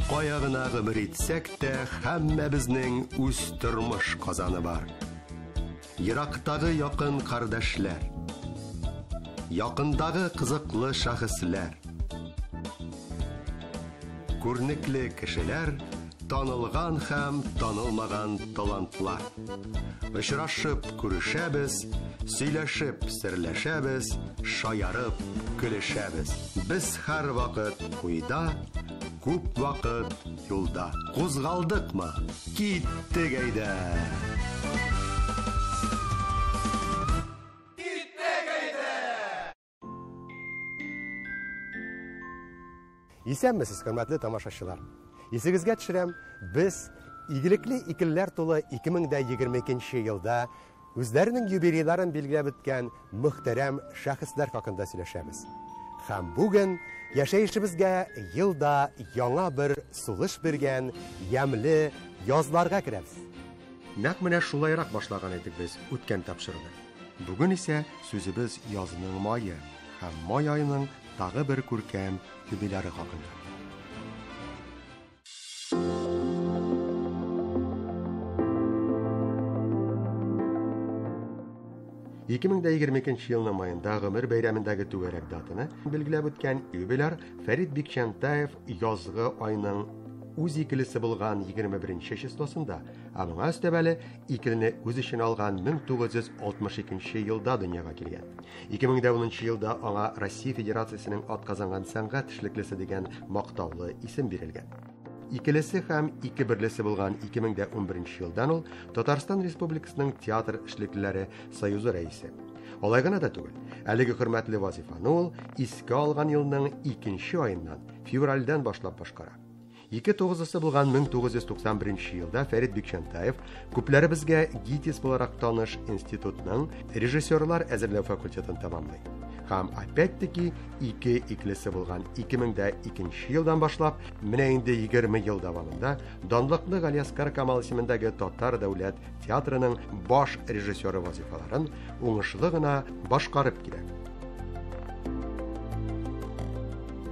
Кая гына гомер итсәк тә, һәммәбезнең үз тормыш казаны бар. Ерактагы якын кардәшләр, якындагы кызыклы шәхесләр, күренекле кешеләр, танылган һәм танылмаган талантлар. Очрашып күрешәбез, сөйләшеп серләшәбез, шаярып көлешәбез. Без һәрвакыт уйда, күп вакыт юлда. Кузгалдыкмы? Киттек әйдә! Исәнмесез, хөрмәтле тамашачылар. Исегезгә төшерәм, без игелекле икелеләр тулы 2022 елда үзләренең юбилейларын билгеләп үткән мөхтәрәм шәхесләр хакында сөйләшәбез. Һәм бүген яшәешебезгә елда яңа бер сулыш биргән ямьле язларга керәбез. Нәкъ менә шулайрак башлаган идек без үткән тапшыруны. Бүген исә сүзебез язның мае һәм май аеның тагы бер күркәм юбиляры хакында. 2022 елның маенда гомер бәйрәмендәге түгәрәк датаны билгеләп үткән юбиляр Фәрит Бикчәнтаев язгы айның үз икелесе булган 21 числосында, ә моңа өстәп әле икелене үз эченә алган 1962 елда дөньяга килгән. 2010 елда аңа Россия Федерациясенең атказанган сәнгать эшлеклесе дигән мактаулы исем бирелгән. Икелесе һәм ике берлесе булган 2011 елдан ул Татарстан Республикасының театр эшлеклеләре союзы рәисе. Алай гына да түгел, әлеге хөрмәтле вазифаны ул искә алган елның икенче аеннан, февральдән башлап башкара. Ике тугызысы булган 1991 елда Фәрит Бикчәнтаев күпләребезгә ГИТИС буларак таныш институтның режиссерлар әзерләү факультетын тәмамлый. Һәм опять-таки ике иклесе булган 2002 елдан башлап, менә инде 20 ел дәвамында данлыклы Галиәсгар Камал исемендәге Татар дәүләт театрының баш режиссеры вазифаларын уңышлы гына башкарып килә.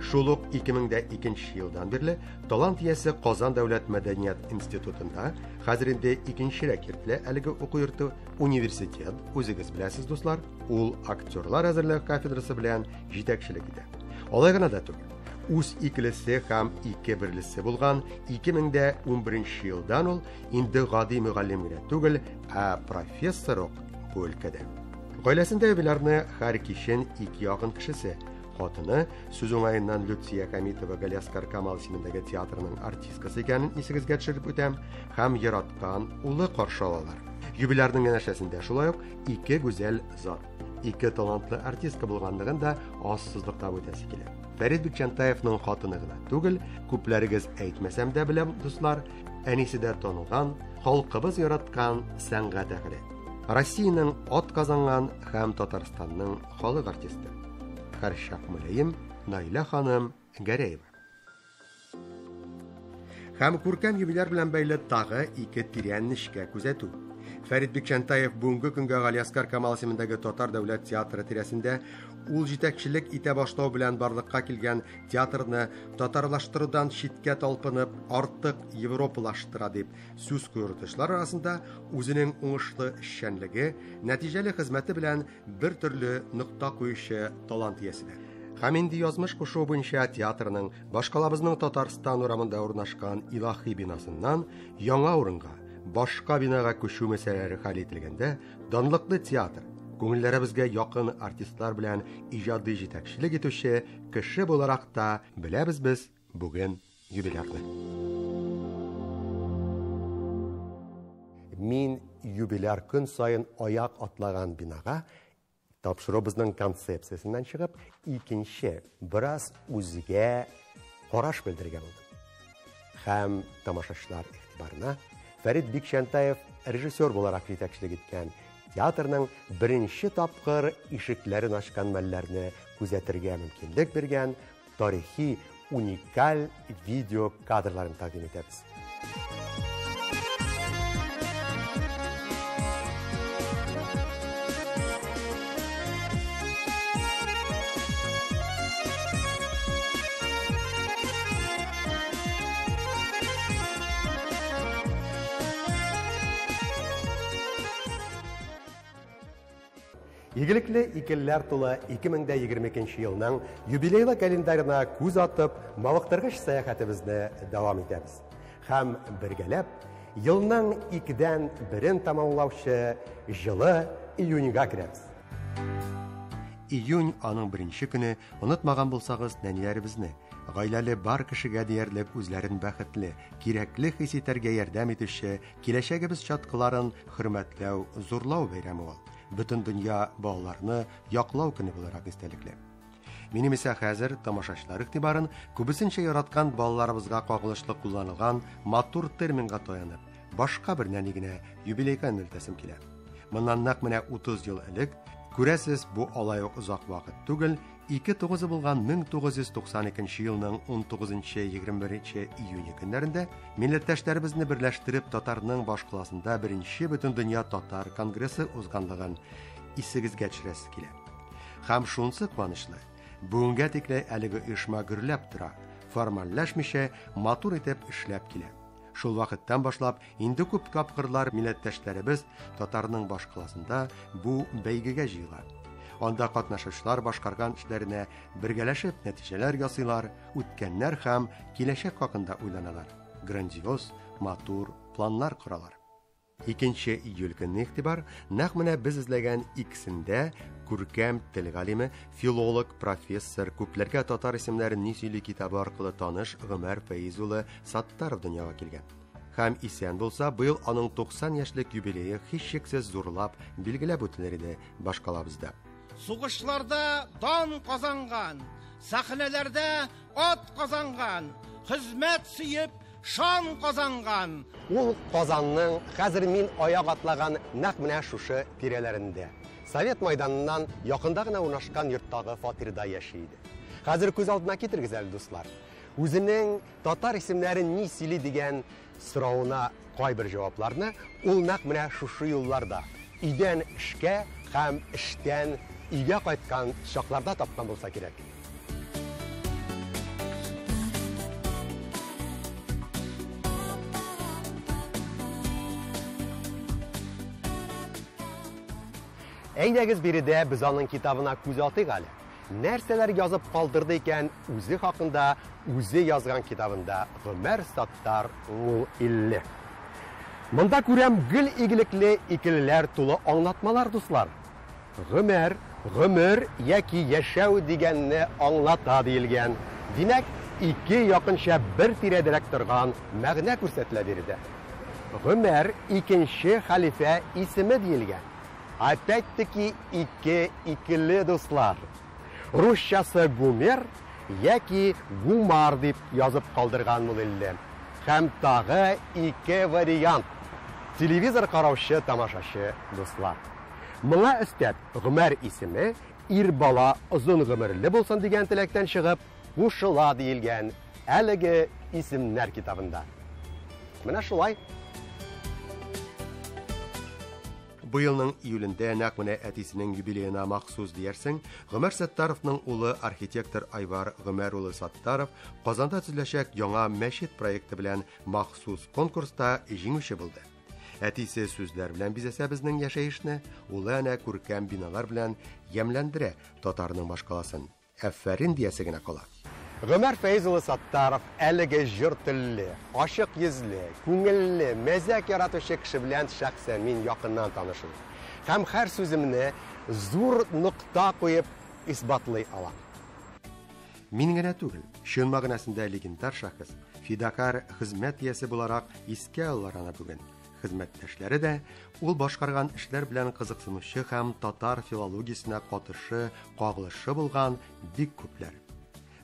Шул ук 2002 елдан бирле талант иясе Казан дәүләт мәдәният институтында, хәзер инде икенчерәк йөртелә әлеге уку йорты, университет, үзегез беләсез, дуслар, ул актерлар әзерләү кафедрасы белән җитәкчелек итә. Алай гына да түгел, үз икелесе һәм ике берлесе булган 2011 елдан ул инде гади мөгаллим генә түгел, ә профессор ук бу өлкәдә. Гаиләсендә юбилярны һәр кичен ике якын кешесе, хатыны, сүз уңаеннан Люция Хамитова Галиәсгар Камал исемендәге театрның артисткасы икәнен исегезгә төшереп үтәм, һәм яраткан улы каршы алалар. Юбилярның янәшәсендә шулай ук ике гүзәл зат, ике талантлы артистка булганлыгын да азсызлыктап үтәсе килә. Фәрит Бикчәнтаевның хатыны гына түгел, күпләрегез әйтмәсәм дә беләм, дуслар, әнисе дә танылган, халкыбыз яраткан сәнгать әһеле. Россиянең атказанган һәм Татарстанның халык артисты. Һәрчак мөлаем Наилә ханым Гәрәева. Һәм күркәм юбиляр белән бәйле тагы ике тирән нечкә күзәтү. Фәрит Бикчәнтаев бүгенге көнгә Галиәсгар Камал исемендәге Татар дәүләт театры тирәсендә ул җитәкчелек итә башлау белән барлыкка килгән театрны татарлаштырудан читкә талпынып, артык европалаштыра дип сүз куертучылар арасында үзенең уңышлы эшчәнлеге, нәтиҗәле хезмәте белән бер төрле нокта куючы талант иясе дә. Һәм инде язмыш кушуы буенча театрның башкалабызның Татарстан урамында урнашкан илаһи бинасыннан яңа урынга, башка бинага күчү мәсьәләләре хәл ителгәндә, данлыклы театр, күңелләребезгә якын артистлар белән иҗади җитәкчелек итүче кеше буларак та беләбез без бүген юбилярны. Мин юбиляр көн саен аяк атлаган бинага тапшыруыбызның концепциясеннән чыгып, икенче, бераз үзгә караш белдерергә булдым. Һәм тамашачылар игътибарына Фәрит Бикчәнтаев режиссер буларак җитәкчелек иткән театрның беренче тапкыр ишекләрен ачкан мәлләрне күзәтергә мөмкинлек биргән тарихи уникаль видео кадрларын тәкъдим итәбез. Игелекле икелеләр тулы 2022 елның юбилейлы календарена күз атып, мавыктыргыч сәяхәтебезне дәвам итәбез. Һәм бергәләп елның икедән берен тәмамлаучы җылы июньгә керәбез. Июнь аның беренче көне, онытмаган булсагыз, нәниләребезне, гаиләле бар кешегә диярлек үзләрен бәхетле, кирәкле хис итәргә ярдәм итүче киләчәгебез чаткыларын хөрмәтләү, зурлау бәйрәме ул. Бөтен дөнья балаларны яклау көне буларак истәлекле. Минем исә хәзер тамашачылар игътибарын күбесенчә яраткан балаларыбызга кагылышлы кулланылган матур терминга таянып, башка бер нәни генә юбилейга юнәлтәсем килә. Моннан нәкъ менә 30 ел элек, күрәсез, бу алай ук озак вакыт түгел, 2.9 булган 1992 елның 19-21 июне көннәрендә милләттәшләребезне берләштереп татарның башкаласында беренче бөтендөнья татар конгрессы узганлыгын исегезгә төшерәсе килә. Һәм шунысы куанычлы, бүгенгә тикле әлеге оешма гөрләп тора, формальләшмичә матур итеп эшләп килә. Шул вакыттан башлап инде күп тапкырлар милләттәшләребез татарның башкаласында бу бәйгегә җыела. Анда катнашучылар башкарган эшләренә бергәләшеп нәтиҗәләр ясыйлар, үткәннәр һәм киләчәк хакында уйланалар. Грандиоз, матур планнар коралар. 2 июль көнне игътибар, нәкъ менә без эзләгән икесендә күркәм тел галиме, филолог, профессор, күпләргә татар исемнәрен ни сөйли китабы аркылы таныш Гомәр Фәиз улы Саттаров дөньяга килгән. Һәм исән булса, быел аның 90 яшьлек юбилее һичшиксез зурлап билгеләп үтелер иде башкалабызда. Сугышларда дан казанган, сәхнәләрдә ат казанган, хезмәт сөеп шан казанган. Ул Казанның хәзер мин аяк атлаган нәкъ менә шушы тирәләрендә. Совет майданыннан якында гына урнашкан йорттагы фатирда яши иде. Хәзер күз алдына китерегез әле, дуслар. Үзенең татар исемнәре ни сөйли дигән соравына кайбер җавапларны ул нәкъ менә шушы юлларда өйдән эшкә һәм эштән өйгә кайткан чакларда тапкан булса кирәк. Әйдәгез биредә без аның китабына күз атыйк әле. Нәрсәләр язып калдырды икән үзе хакында үзе язган китабында Гомәр Саттар ул 50. Монда күрәм гел игелекле икелеләр тулы аңлатмалар, дуслар. Гомәр, гомер яки яшәү дигәнне аңлата диелгән. Димәк, ике якынча бер тирәдәрәк торган мәгънә күрсәтелә биредә. Гомәр икенче хәлифә исеме диелгән. Опять-таки ике икеле, дуслар. Русчасы Гумер яки Гумар дип язып калдырган мулле. Һәм тагы ике вариант. Телевизор караучы тамашачы дуслар. Моңа өстәп Гомәр исеме ир бала озын гомерле булсын дигән теләктән чыгып кушыла диелгән әлеге исемнәр китабында. Менә шулай. Быелның июлендә нәкъ менә әтисенең юбилеена махсус диярсең, Гомәр Саттаровның улы архитектор Айвар Гомәр улы Саттаров Казанда төзеләчәк яңа мәчет проекты белән махсус конкурста җиңүче булды. Әтисе сүзләр белән бизәсә безнең яшәешне, улы әнә күркәм биналар белән ямьләндерә татарның башкаласын. Әфәрин диясе генә кала. Гомәр Фәиз улы Саттаров әлеге җор телле, ачык йөзле, күңелле, мәзәк яратучы кеше белән шәхсән мин якыннан танышым. Һәм һәр сүземне зур нокта куеп исбатлый алам. Мин генә түгел, чын мәгънәсендә легендар шәхес, фидакар хезмәт иясе буларак искә алалар аны бүген. Хезмәттәшләре дә ул башкарган эшләр белән кызыксынучы һәм татар филологиясенә катышы, кагылышы булган бик күпләр.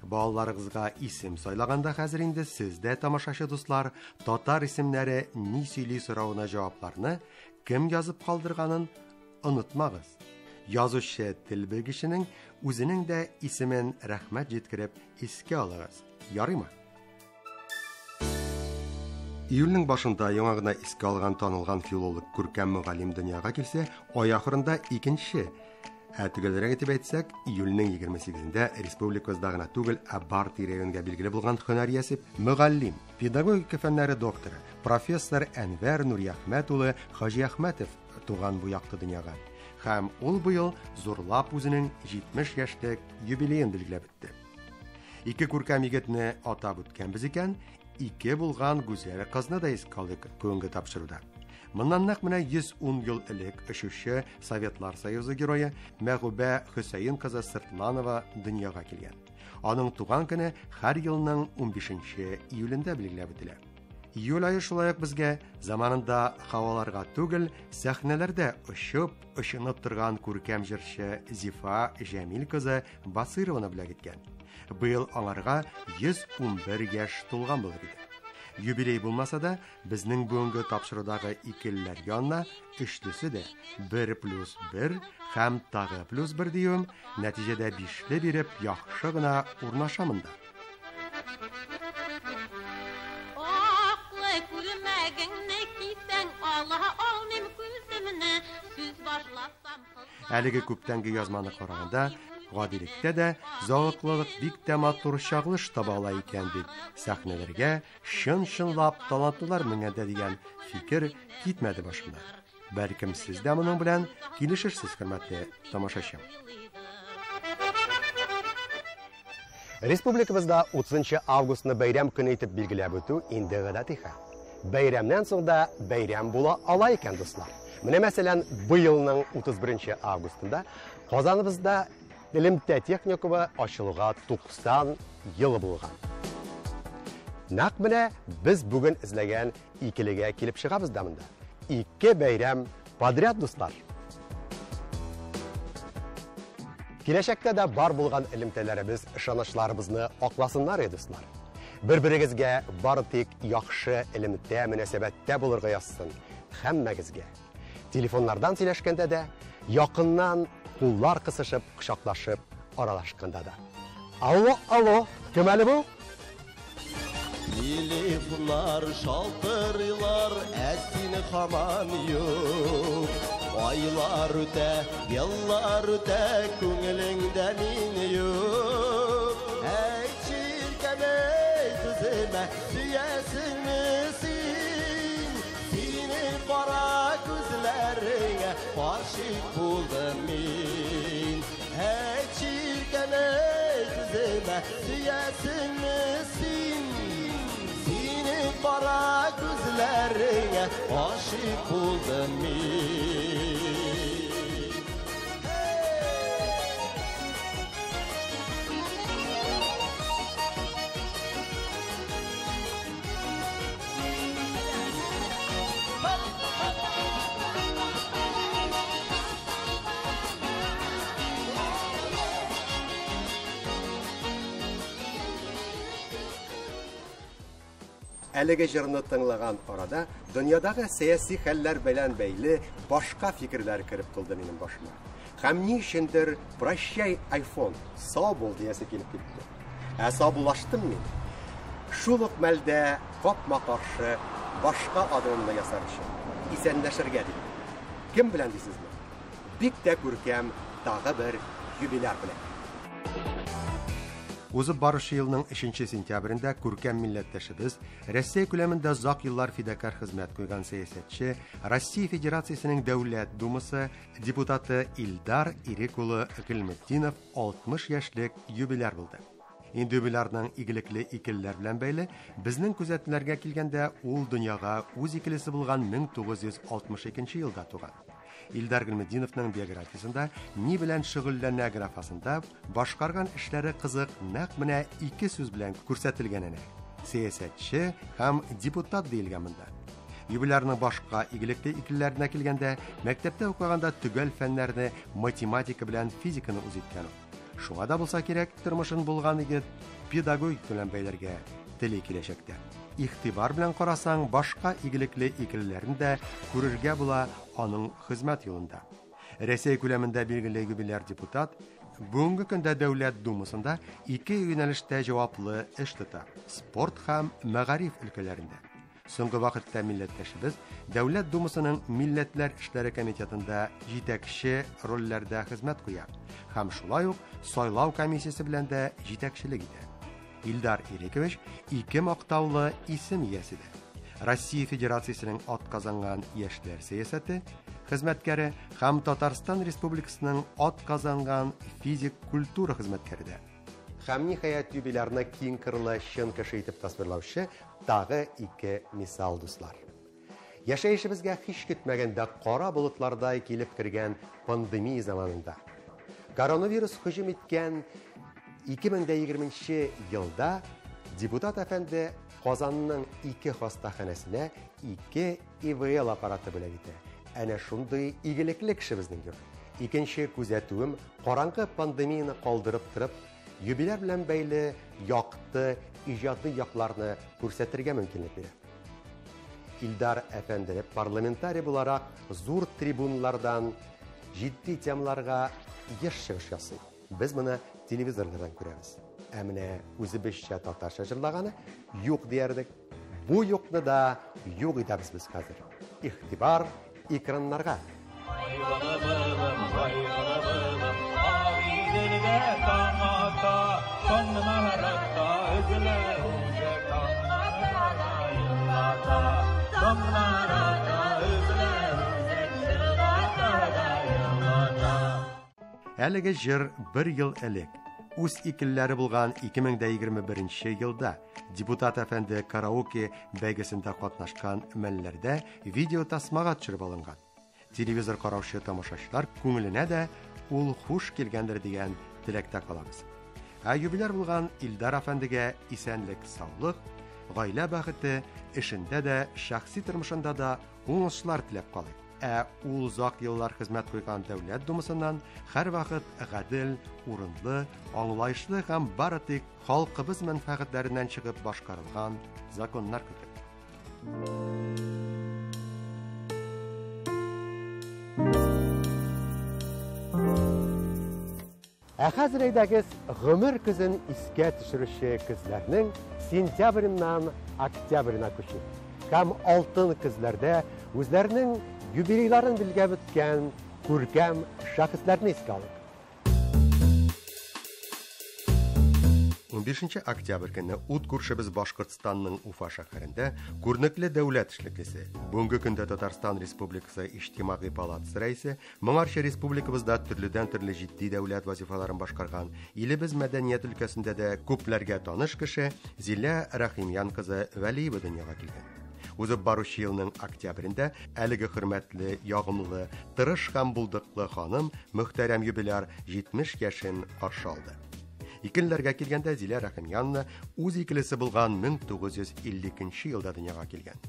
Балаларыгызга исем сайлаганда хәзер инде сез дә, тамашачы дуслар, татар исемнәре ни сөйли соравына җавапларны кем язып калдырганын онытмагыз. Язучы тел белгеченең үзенең дә исемен рәхмәт җиткереп искә алыгыз. Ярыймы? Июльнең башында яңа гына искә алган танылган филолог күркәм мөгаллим дөньяга килсә, ай ахырында икенче. Ә төгәлрәк итеп әйтсәк, июльнең 28-ндә республикабызда гына түгел, ә бар тирә-юньгә билгеле булган һөнәр иясе мөгаллим, педагогика фәннәре докторы, профессор Әнвәр Нуриәхмәт улы Хаҗиәхмәтов туган бу якты дөньяга. Һәм ул быел зурлап үзенең 70 яшьлек юбилеен билгеләп үтте. Ике күркәм егетне атап үткәнбез икән, ике булган гүзәл кызны да искә алдык бүгенге тапшыруда. Моннан нәкъ менә 110 ел элек очучы Советлар Союзы герое Мәгүбә Хөсәен кызы Сыртланова дөньяга килгән. Аның туган көне һәр елның 15 июлендә билгеләп үтелә. Июль ае шулай ук безгә заманында һаваларга түгел, сәхнәләрдә очып, очынып торган күркәм җырчы Зифа Җәмил кызы Басырованы бүләк иткән. Быел аңарга 111 яшь тулган булыр иде. Юбилей булмаса да, безнең бүгенге тапшырудагы икелеләр янына өчлесе дә 1 плюс 1 һәм тагы плюс 1 диюем, нәтиҗәдә бишле биреп яхшы гына урнаша монда. Аклы күлмәгеңне кисәң, ала алмыйм күземне, сүз башласам. Әлеге күптәнге язманы караганда, гадилектә дә зәвыклылык бик тә матур чагылыш таба ала икән бит. Сәхнәләргә чын-чынлап талантлылар менгәндә дигән фикер китмәде башымнан. Бәлкем сез дә моның белән килешерсез, хөрмәтле тамашачым. Республикабызда 30 августны бәйрәм көне итеп билгеләп үтү инде гадәти хәл. Бәйрәмнән соң да бәйрәм була ала икән, дуслар. Менә мәсәлән, быелның 31 августында Казаныбызда элемтә техникумы ачылуга 90 ел булган. Нәкъ менә без бүген эзләгән икелегә килеп чыгабыз да монда. Ике бәйрәм подряд, дуслар. Киләчәктә дә бар булган элемтәләребез ышанычларыбызны акласыннар, дуслар. Бер-берегезгә бары тик яхшы элемтә мөнәсәбәттә булырга язсын һәммәгезгә. Телефоннардан сөйләшкәндә дә, якыннан куллар кысышып, кочаклашып аралашканда да. Алло, алло, кем әле бу? Телефоннар шалтырыйлар, ә син һаман юк. Айлар үтә, еллар үтә, күңелеңдә мин юк. Әй, чиркән, әй, сүземә сөясеңме син? Синең кара күзләреңә гашыйк булдым мин. Әй, чиркән, әй, сүземә сөясеңме син? Синең кара күзләреңә гашыйк булдым мин. Әлеге җырны тыңлаган арада дөньядагы сәяси хәлләр белән бәйле башка фикерләр кереп тулды минем башыма. Һәм ни өчендер «Прощай, айфон, сау бул» диясе килеп китте. Ә саубуллаштым мин. Шул ук мәлдә капма-каршы башка адымымны ясар өчен исәнләшергә дип. Кем белән дисезме? Бик тә күркәм тагы бер юбиляр белән. Узып баручы елның 3 сентябрендә күркәм милләттәшебез, Россия күләмендә озак еллар фидакарь хезмәт куйган сәясәтче, Россия Федерациясенең Дәүләт Думасы депутаты Илдар Ирек улы Гыйльметдинов 60 яшьлек юбиляр булды. Инде юбилярның игелекле икелеләр белән бәйле безнең күзәтүләргә килгәндә, ул дөньяга үз икелесе булган 1962 елда туган. Илдар Гыйльметдиновның биографиясендә ни белән шөгыльләнә графасында башкарган эшләре кызык нәкъ менә ике сүз белән күрсәтелгән әнә. Сәясәтче һәм депутат диелгән монда. Юбилярның башка игелекле икелеләренә килгәндә, мәктәптә укыганда төгәл фәннәрне, математика белән физиканы үз иткән ул. Шуңа да булса кирәк, тормышын булган егет педагогик белән бәйләргә тели киләчәктә. Игътибар белән карасаң, башка игелекле икелеләрен дә күрергә була аның хезмәт юлында. Рәсәй күләмендә билгеле юбиляр депутат бүгенге көндә Дәүләт Думасында ике юнәлештә җаваплы эш тота: спорт һәм мәгариф өлкәләрендә. Соңгы вакытта милләттәшебез Дәүләт Думасының Милләтләр эшләре комитетында җитәкче рольләрдә хезмәт куя һәм шулай ук сайлау комиссиясе белән дә җитәкчелек итә. Илдар Ирекович ике мактаулы исем иясе дә. Россия Федерациясенең атказанган яшьләр сәясәте хезмәткәре һәм Татарстан Республикасының атказанган физик культура хезмәткәре дә. Һәм ниһаять юбилярны киң кырлы чын кеше итеп тасвирлаучы тагы ике мисал, дуслар. Яшәешебезгә һич көтмәгәндә кара болытлардай килеп кергән пандемия заманында коронавирус һөҗүм иткән 2020 елда депутат әфәнде Казанның ике хастаханәсенә ике ИВЛ аппараты бүләк итә. Әнә шундый игелекле кеше безнең герой. Икенче күзәтүем караңгы пандемияне калдырып торып, юбиляр белән бәйле якты, иҗади якларны күрсәтергә мөмкинлек бирә. Илдар әфәнде парламентарий буларак зур трибуналардан җитди темаларга еш чыгыш ясый. Без моны телевизорлардан күрәбез. Ә менә үзебезчә татарча җырлаганы юк диярлек. Бу юкны да юк итәбез без хәзер. Игътибар экраннарга. Әлеге җыр бер ел элек үз икелләре булган 2021 елда депутат әфәнде караоке бәйгесендә катнашкан мәлләрдә видеотасмага төшереп алынган. Телевизор караучы тамашачылар күңеленә дә ул хуш килгәндер дигән теләктә калабыз. Ә юбиляр булган Илдар әфәндегә исәнлек, саулык, гаилә бәхете, эшендә дә, шәхси тормышында да уңышлар теләп калыйк. Ә ул озак еллар хезмәт куйган Дәүләт Думасыннан һәрвакыт гадел, урынлы, аңлаешлы һәм бары тик халкыбыз мәнфәгатьләреннән чыгып башкарылган законнар көтик. Ә хәзер әйдәгез гомер көзен искә төшерүче көзләрнең сентябреннән октябренә күчик. Һәм алтын көзләрдә үзләренең юбилейларын билгеләп үткән күркәм шәхесләрне искә алыйк. 15 октябрь көнне ут күршебез Башкортстанның Уфа шәһәрендә күренекле дәүләт эшлеклесе, бүгенге көндә Татарстан Республикасы Иҗтимагый палатасы рәисе, моңарчы республикабызда төрледән-төрле җитди дәүләт вазифаларын башкарган, илебез мәдәният өлкәсендә дә күпләргә таныш кеше Зилә Рәхимьян кызы Вәлиева дөньяга килгән. Узып баручы елның октябрендә әлеге хөрмәтле, ягымлы, тырыш һәм булдыклы ханым мөхтәрәм юбиляр 70 яшен каршы алды. Икелләргә килгәндә Зилә Рәхимьяновна үз икелесе булган 1952 елда дөньяга килгән.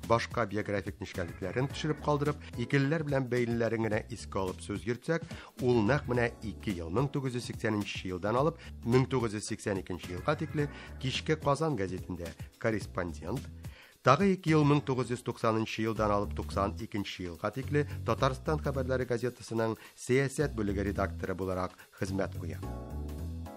Башка биографик нечкәлекләрен төшереп калдырып, икелләр белән бәйлеләрен генә искә алып сүз йөртсәк, ул нәкъ менә 2 ел 1980 елдан алып 1982 елга тикле Кичке Казан газетендә корреспондент, тагы 2 ел 1990 елдан алып 92 елга тикле Татарстан хәбәрләре газетасының сәясәт бүлеге редакторы буларак хезмәт куя.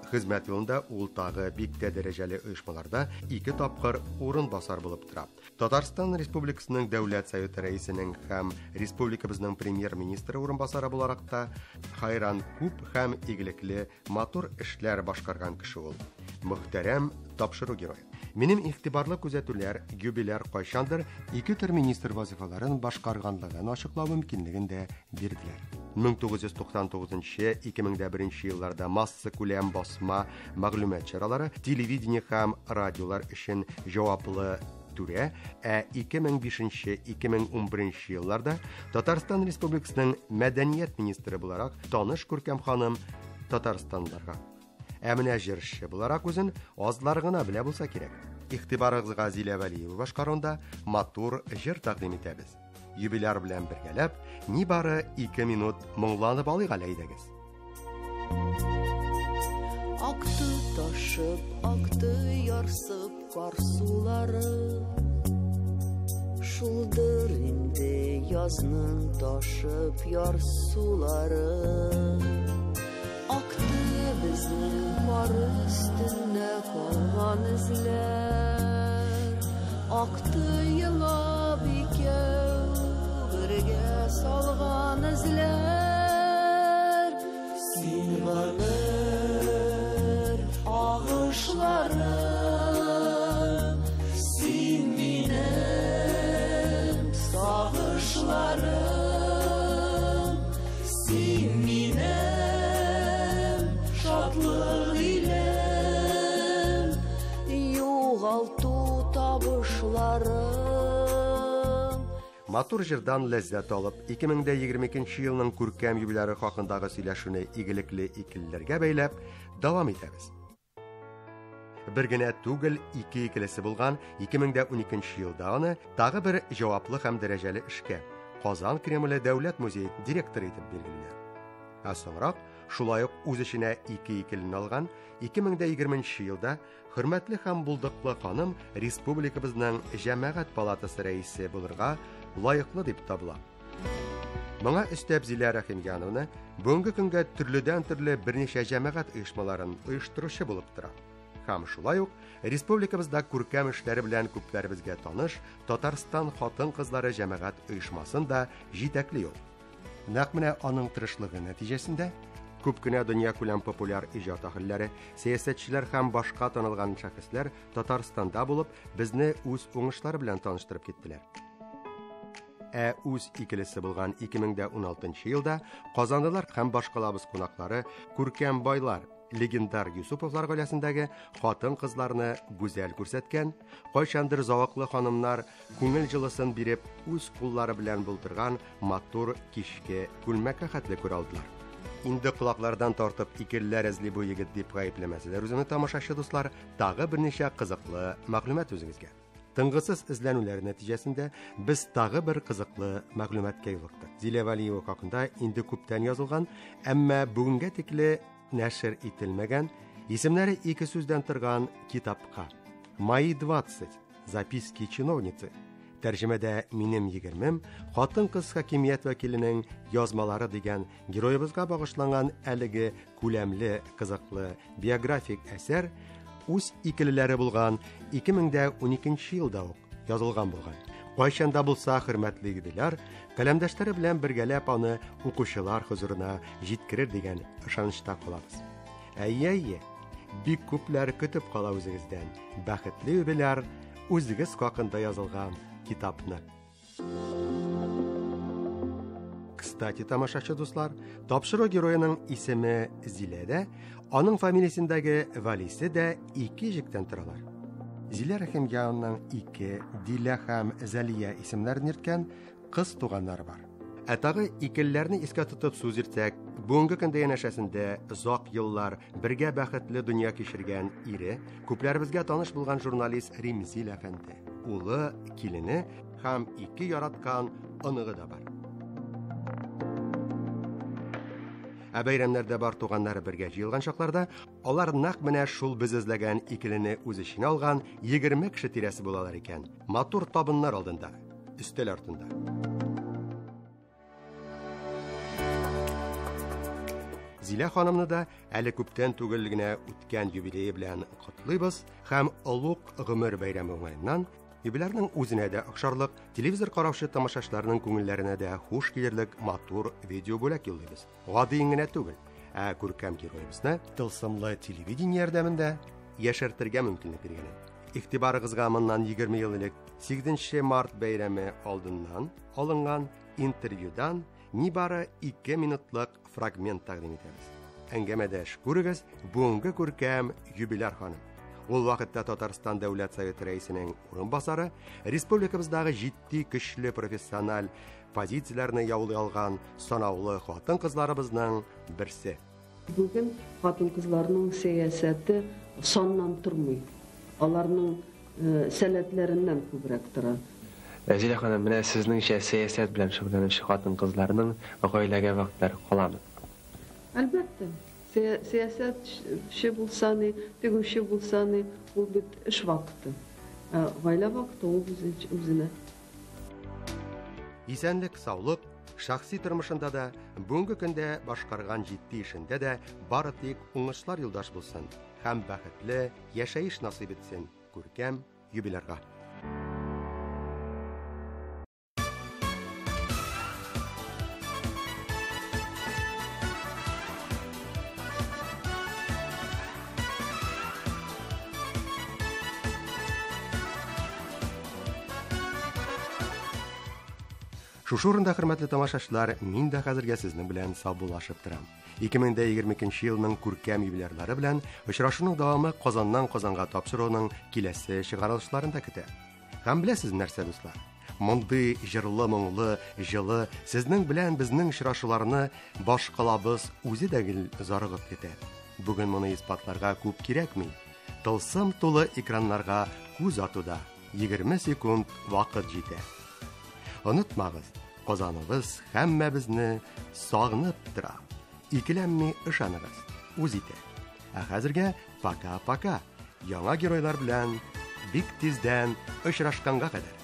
Хезмәт юлында ул тагы бик тә дәрәҗәле оешмаларда ике тапкыр урын басар булып тора. Татарстан Республикасының Дәүләт Советы рәисенең һәм республикабызның премьер-министры урынбасары буларак та хайран күп һәм игелекле матур эшләр башкарган кеше ул. Мөхтәрәм тапшыру герое. Минем игътибарлы күзәтүләр юбиляр кайчандыр ике төр министр вазифаларын башкарганлыгын ачыклау мөмкинлеген дә бирделәр. 1999-2001 елларда масса күләм басма мәгълүмат чаралары, телевидение һәм радиолар өчен җаваплы түрә, ә 2005-2011 елларда Татарстан Республикасының мәдәният министры буларак таныш күркәм ханым татарстанларга. Ә менә җырчы буларак үзен азлар гына белә булса кирәк. Игътибарыгызга Зилә Вәлиева башкаруында матур җыр тәкъдим итәбез. Юбиляр белән бергәләп нибары 2 минут моңланып алыйк әле, әйдәгез. Акты ташып, акты ярсып кар сулары. Шулдыр инде язның ташып ярсулары. Акты безнең кар өстендә калган эзләр. Акты елап икәү бергә салган эзләр. Син гомер агышлары, син минем сагышларым. Матур җырдан ләззәт алып, 2022 елның күркәм юбиляры хакындагы сөйләшүне игелекле икелеләргә бәйләп дәвам итәбез. Бер генә түгел, ике икелесе булган 2012 елда аны тагы бер җаваплы һәм дәрәҗәле эшкә Казан Кремле дәүләт музее директоры итеп билгелиләр. Ә соңрак шулай ук үз эченә ике икелене алган 2020 елда хөрмәтле һәм булдыклы ханым республикабызның җәмәгать палатасы рәисе булырга лаеклы дип табыла. Моңа өстәп Зилә Рәхимҗановна бүгенге көнгә төрледән-төрле берничә җәмәгать оешмаларын оештыручы булып тора. Һәм шулай ук республикабызда күркәм эшләре белән күпләребезгә таныш Татарстан хатын-кызлары җәмәгать оешмасын да җитәкли ул. Нәкъ менә аның тырышлыгы нәтиҗәсендә күп кенә дөньякүләм популяр иҗат әһелләре, сәясәтчеләр һәм башка танылган шәхесләр Татарстанда булып, безне үз уңышлары белән таныштырып киттеләр. Ә үз икелесе булган 2016 елда казанлылар һәм башкалабыз кунаклары күркәм байлар легендар Юсуповлар гаиләсендәге хатын-кызларны гүзәл күрсәткән, кайчандыр зәвыклы ханымнар күңел җылысын биреп үз куллары белән булдырган матур кичке күлмәккә хәтле күрә алдылар. Инде колаклардан тартып икелеләр эзли бу егет дип гаепләмәсәләр үземне тамашачы дуслар, тагы берничә кызыклы мәгълүмат үзегезгә. Тынгысыз эзләнүләр нәтиҗәсендә без тагы бер кызыклы мәгълүматка юлыктык. Зилә Вәлиева хакында инде күптән язылган, әмма бүгенгә тикле нәшер ителмәгән, исемнәре ике сүздән торган китапка. Мои 20. Записки чиновницы. Тәрҗемәдә минем егермем хатын-кыз хакимият вәкиленең язмалары дигән героебызга багышланган әлеге күләмле, кызыклы биографик әсәр үз икелеләре булган 2012 елда ук язылган булган. Кайчан да булса хөрмәтле юбиляр каләмдәшләре белән бергәләп аны укучылар хозурына җиткерер дигән ышанычта калабыз. Әйе, әйе, бик күпләр көтеп кала үзегездән. Бәхетле юбиляр үзегез хакында язылган китапны. Кстати, тамашачы дуслар, тапшыру героеның исеме Зилә дә, аның фамилиясендәге Валисе дә ике җектән торалар. Зилә Рәхимҗановның ике Дилә һәм Зәлия исемнәрен йөрткән кыз туганнары бар. Ә тагы икелеләрне искә тотып сүз йөртсәк, бүгенге көндә янәшәсендә озак еллар бергә бәхетле дөнья кичергән ире, күпләребезгә таныш булган журналист Римзил әфәнде, улы, килене һәм ике яраткан оныгы да бар. Ә бәйрәмнәрдә бар туганнары бергә җыелган чакларда алар нәкъ менә шул без эзләгән икелене үз эченә алган 20 кеше тирәсе булалар икән. Матур табыннар алдында, өстәл артында. Зилә ханымны да әле күптән түгел генә үткән юбилее белән котлыйбыз һәм олуг гомер бәйрәме уңаеннан юбилярның үзенә дә охшарлык, телевизор караучы тамашачыларның күңелләренә дә хуш килерлек матур видео бүләк юллыйбыз. Гади генә түгел, ә күркәм героебызны тылсымлы телевидение ярдәмендә яшәртергә мөмкинлек биргән. Игътибарыгызга моннан 20 ел элек 8 март бәйрәме алдыннан алынган интервьюдан нибары 2 минутлык фрагмент тәкъдим итәбез. Әңгәмәдәш күрегез бүгенге күркәм юбиляр ханым. Ул вакытта Татарстан Дәүләт Советы рәисенең урынбасары, республикабыздагы җитди көчле профессиональ позицияләрне яулый алган санаулы хатын-кызларыбызның берсе. Бүген хатын-кызларның сәясәте саннан тормый. Аларның сәләтләреннән күбрәк тора. Зилә ханым, менә сезнеңчә сәясәт белән шөгыльләнүче хатын-кызларның гаиләгә вакытлары каламы? Әлбәттә. Сәясәтче булса ни, тегүче булса ни, ул бит эш вакыты. Гаилә вакыты ул үзенә. Исәнлек, саулык, шәхси тормышында да, бүгенге көндә башкарган җитди эшендә дә бары тик уңышлар юлдаш булсын һәм бәхетле яшәеш насыйп итсен күркәм юбилярга. Шушы урында, хөрмәтле тамашачылар, мин дә хәзергә сезнең белән саубуллашып торам. 2022 елның күркәм юбилярлары белән очрашуның дәвамы Казаннан Казанга тапшыруның киләсе чыгарылышларында көтә. Һәм беләсез нәрсә, дуслар? Мондый җырлы-моңлы, җылы, сезнең белән безнең очрашуларны башкалабыз үзе дә гел зарыгып көтә. Бүген моны исбатларга күп кирәкми. Тылсым тулы экраннарга күз атуда 20 секунд вакыт җитә. Онытмагыз, Казаныбыз һәммәбезне сагынып тора. Икеләнми ышаныгыз, үз итә. Ә хәзергә пока-пока. Яңа геройлар белән бик тиздән очрашканга кадәр.